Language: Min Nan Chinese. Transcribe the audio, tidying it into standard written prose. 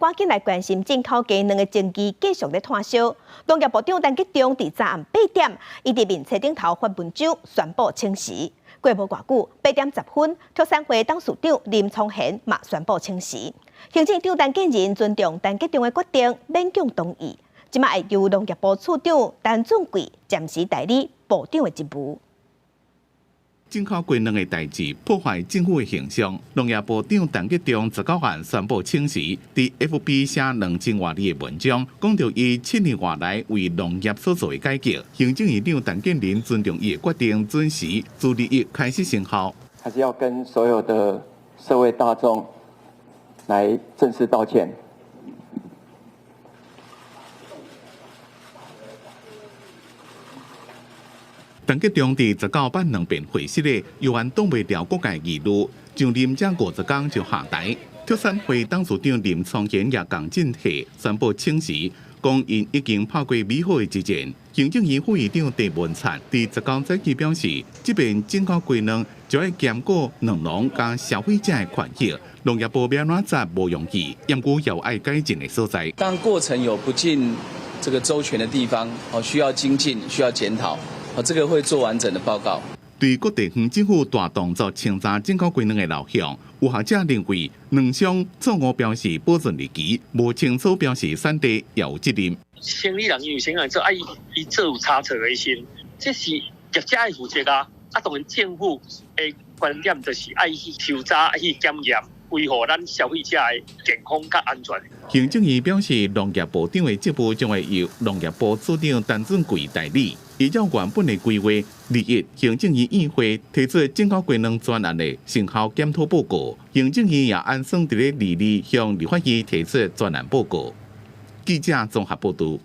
趕緊來關心進口雞卵的爭議繼續咧湠燒。農業部長陳吉仲佇昨暗8點，伊佇面冊頂頭發文章宣布請辭。過無偌久，8點10分，畜產會董事長林聰賢嘛宣布請辭。行政長陳建仁尊重陳吉仲的決定，勉強同意。這馬會由農業部次長陳俊貴暫時代理部長的職務。進口雞卵的代誌破壞政府的形象。農業部長陳吉仲19號宣布請辭，佇 FB 寫2000外字的文章，講著伊7年外來為農業所做的改革。行政院長陳建仁尊重伊的決定，準時自21開始生效。還是要跟所有的社會大眾來正式道歉。陳吉仲佇19辦兩遍會室的，猶原擋袂牢各界疑慮，上任才50工就下台。畜產會董事長林聰賢也仝陣勢宣布請辭，講𪜶已經拍過美好的一戰。行政院副院長鄭文燦佇19早起表示，這遍進口雞卵就愛兼顧卵農佮消費者的權益，農業部欲按怎做無容易，毋過有愛改進的所在。當過程有不盡這個周全的地方，哦，需要精進，需要檢討。哦，這個會做完整的報告。對各地方政府大動作清查進口雞卵的流向，有學者認為，卵商錯誤標示保存日期，無清楚標示產地也有責任。生理人因為生理做，啊伊伊做有差錯的時，這是業者愛負責啊。啊，當然政府的觀點就是愛去抽查、愛去檢驗，維護咱消費者的健康佮安全。行政院表示，農業部長的職務將會由農業部次長陳俊貴代理。依照原本的規劃，21行政院院會提出進口雞卵專案的成效檢討報告，行政院也按算佇咧22向立法院提出專案報告。記者綜合報導。